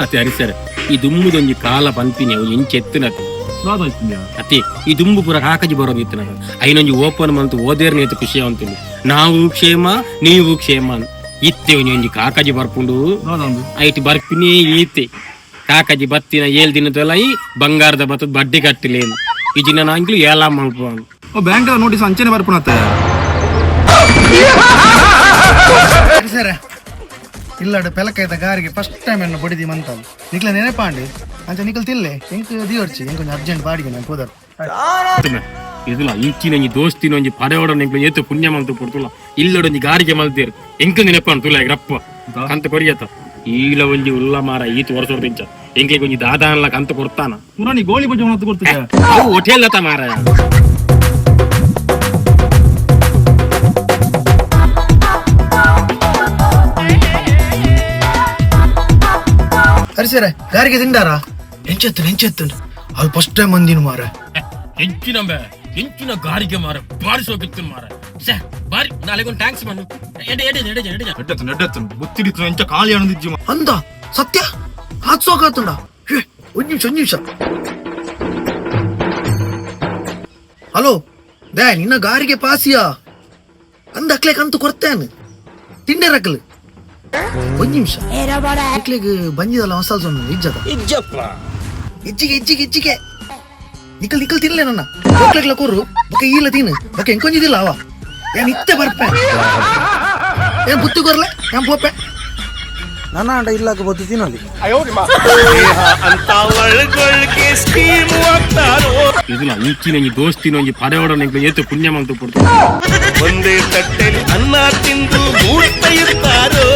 ಅತ್ತೆ ಹರಿಸರ್ ಈ ದುಮ್ಮುದೊಂಜಿ ಕಾಲ ಪನ್ಪಿನಿ ಅವು ಇಂಚ ಎತ್ತುನತೆ ಅತ್ತೆ ಈ ದುಂಬು ಪೂರ ಕಾಕಜಿ ಬರೋದು ಇತ್ತು ನಾನು ಐನೊಂಜಿ ಓಪನ್ ಮಂತು ಓದೇರ್ನ ಎತ್ತು ಖುಷಿ ಅಂತೀನಿ ನಾವು ಕ್ಷೇಮ ನೀವು ಕ್ಷೇಮ ಅಂತ. ಇತ್ತೆ ಒಂಜಿ ಕಾಕಜಿ ಬರ್ಪುಂಡು ಐಟ್ ಬರ್ಪಿನಿ ಈತೆ ಕಾಕಜಿ ಬತ್ತಿನ ಏಳ್ ದಿನದೊಲೈ ಬಂಗಾರದ ಬತ್ತದ ಬಡ್ಡಿ ಕಟ್ಟಿಲೇನು ಈ ದಿನ ನಾಂಗ್ಲು ಏಲ ಮಲ್ಪುವನು. ಬ್ಯಾಂಕ್ ನೋಟಿಸ್ ಅಂಚನೆ ಬರ್ಪುಣತ್ತೆ. ಸರ ಇಲ್ಲಾಡು ಪೆಲಕೈತ ಗಾರಿಗೆ ಫಸ್ಟ್ ಟೈಮ್ ಎನ್ನ ಬಡಿದಿ ಮಂತಲ್ ನಿಕ್ಲ ನೆನಪಾಂಡಿ ಅಂಚ ನಿಕಲ್ ತಿಲ್ಲೆ ಎಂಕ್ ದಿವರ್ಚಿ ಎಂಕ್ ಒಂಜಿ ಅರ್ಜೆಂಟ್ ಬಾಡಿಗೆ ನಾನು ಪೋದರ್. ಇದುಲ ಇಂಚಿನೊಂಜಿ ದೋಸ್ತಿನೊಂಜಿ ಪಡೆಯೋಡ ಎಂಕ್ಲು ಏತು ಪುಣ್ಯ ಮಂತು ಪೊರ್ತುಲ ಇಲ್ಲಡೊಂಜಿ ಗಾರಿಗೆ ಮಲ್ತೇರು ಎಂಕ್ ನೆನಪಾಂಡು ತುಲ ರಪ್ಪ ಕಂತ ಕೊರಿಯತ ಈಲ ಒಂಜಿ ಉಲ್ಲ ಮಾರ ಈತು ವರ್ಷ ಇಂಚ ಎಂಕ್ಲಿಗೆ ಒಂಜಿ ದಾದಾನ್ಲ ಕಂತ ಕೊಡ್ತಾನ. ಪುರಾ ನೀ ಗೋಳಿ ಬಜ್ಜೆ ಹೊತ್ತು ಕೊಡ್ತಿದ್ದೆ. ಅವು ಹೋಟೆಲ್ ಮಾರ. ಅರಿ ಸರ ಗಾರಿಗೆ ತಿಂಡಾರ ಎಂಚೆತ್ತು ಎಂಚೆತ್ತು ಅದು ಫಸ್ಟ್ ಟೈಮ್ ಬಂದಿನ ಮಾರ. ಎಂಚಿನ ಬೆ ಎಂಚಿನ ಗಾರಿಗೆ ಮಾರ ಬಾರಿ ಸೋಕಿತ್ತು ಮಾರ ಛೆ, ಬಾರಿ ನಾಳೆಗೊಂದು thanks Manu ಎಡೆ ಎಡೆ ಎಡೆ ಎಡೆ. ಎಡ್ಡೆತ್ತು ಎಡ್ಡೆತ್ತು ಬುತ್ತಿಡಿತ್ತು ಎಂಚ ಖಾಲಿ ಅಣದಿಜ್ಜಿ. ಅಂದ ಸತ್ಯ ಹಾತ್ ಸೋಕಾತುಂಡ. ಒಂದ್ ನಿಮಿಷ ಒಂದ್ ನಿಮಿಷ. ಹಲೋ they ನಿನ್ನ ಗಾರಿಗೆ ಪಾಸಿಯಾ ಅಂದ ಅಕ್ಲೆ ಕಂತು ಕೊಡ್ತೇನೆ ತಿಂಡೆ ರಕ್ಕಲು. ಒಂದ್ ನಿಮಿಷ ಅಕ್ಲೆಗ್ ಬಂದಿದಲ್ಲ ಮಸಾಲ ಸೊನ್ನ ಇಜ್ಜದ. ಇಜ್ಜಪ್ಪ. ಇಜ್ಜಿಗೆ ಇಜ್ಜಿಗೆ ಇಜ್ಜಿಗೆ ನಿಕಲ್ ನಿಕಲ್ ತಿನ್ಲೆ ನನ್ನ ಹೋಗ್ಲಿಕ್ಲ ಕೊರು ಬೊಕ ಈಲ ತಿನ್ನು ಬೊಕ ಎಂಕೊಂಜಿದಿಲ್ಲ ಅವ ಏನ್ ಇತ್ತೆ ಬರ್ಪೆ ಏನ್ ಬುತ್ತಿ ಕೊರ್ಲೆ ಏನ್ ಪೋಪೆ. ನನ್ನ ಅಂಡ ಇಲ್ಲಾಕ ಬದ್ದು ತಿನ್ನಲಿ. ಇದುಲ ಇಂಚಿನೊಂಜಿ ದೋಸ್ತಿನೊಂಜಿ ಪಡೆಯೋಡ ಎಂಕ್ಲು ಏತು ಪುಣ್ಯ ಮಂತು ಪೊರ್ತುಲ. ಒಂದೇ ತಟ್ಟೆಲಿ ಅನ್ನ ತಿಂದು ಮೂಡ್ತಾ ಇರ್ತಾರೋ.